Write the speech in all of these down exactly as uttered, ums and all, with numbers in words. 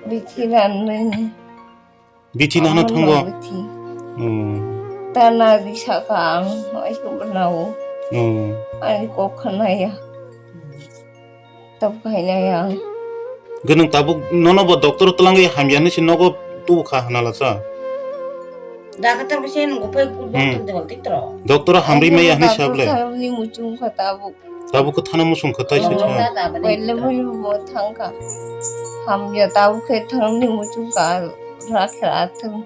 Bithi ranni. Bithi nahana thango. Bithi. Hmm. Tana di saka ang, ai ko banao. Hmm. Ani kok khanaya. Tab khainaya ang. Gwnang tabuk nono bo doctor twlangwi hamya hinwi se nogo tubu kha hwnala sa. Doctor bo se nungkhe phai ku Hmm. Doctor de hol titro. Doctor hamri maya hinwi sable. Doctor ni muchung kha tabuk. Tabuk khe thana muchung kha tai se Oh, kha. Tabuk Paila bui bo thangkha. Hamya tabuk khe thangni muchung ka rakhe athung.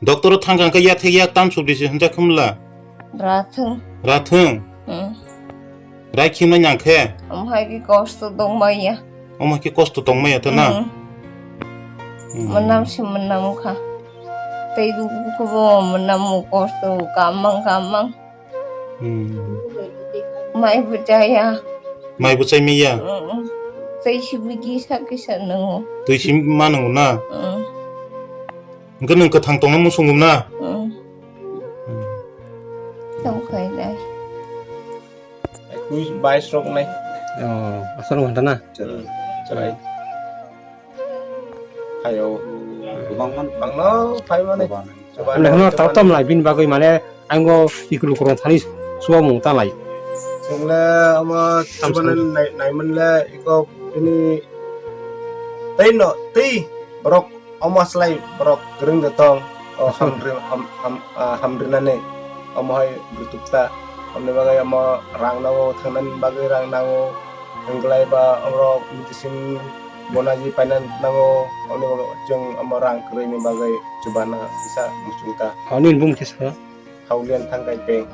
Doctor o thangkha khe yathek yak tam suk di se hwnjak khumla. Rathung. Rathung. Hmm. Rai khimna nyang khe. Amhai ki kosto tongmaya. Omo khe kosto tongmaya to na. Hmm. Hmm. Manam se manam kha. Tei dugu kubo manam kosto kamang kamang. Hmm. Mai bwchaya. Mai bwchai maya. Mm. Tei si bigi sa kisa nango. Twi si ma nango na. Mm. Hwnkhe nwng kwthang tongna muchungo na. Mm. Hmm. Tong khai nai. Ekwis bais rok nai. Oh, asal wanta na. Chwrai. Phaio. Kwbangma bangno phaimani. Kwbangma. Ano hwnno tau tam lai bini bagwi mane ang bo ikulu kwrwng thani suwamung ta lai. Chwngle omo Tam chubana sai. Nai, naimanle iko bini tei no, tei borok omo slai borok kwrwng de tong. O hamri, ham, ham, ah, hamrinani omo hai bwrwtuk ta. Omni bagwi omo rang nango, thangnani bagwi rang nango. Hwnglai ba omorok medicine bonaji paina nango, oboni bagwi chwng omo rang kwrwini bagwi chubana kisa muchung ta. Ani bumung kisa? Haulian Thangkai Peng.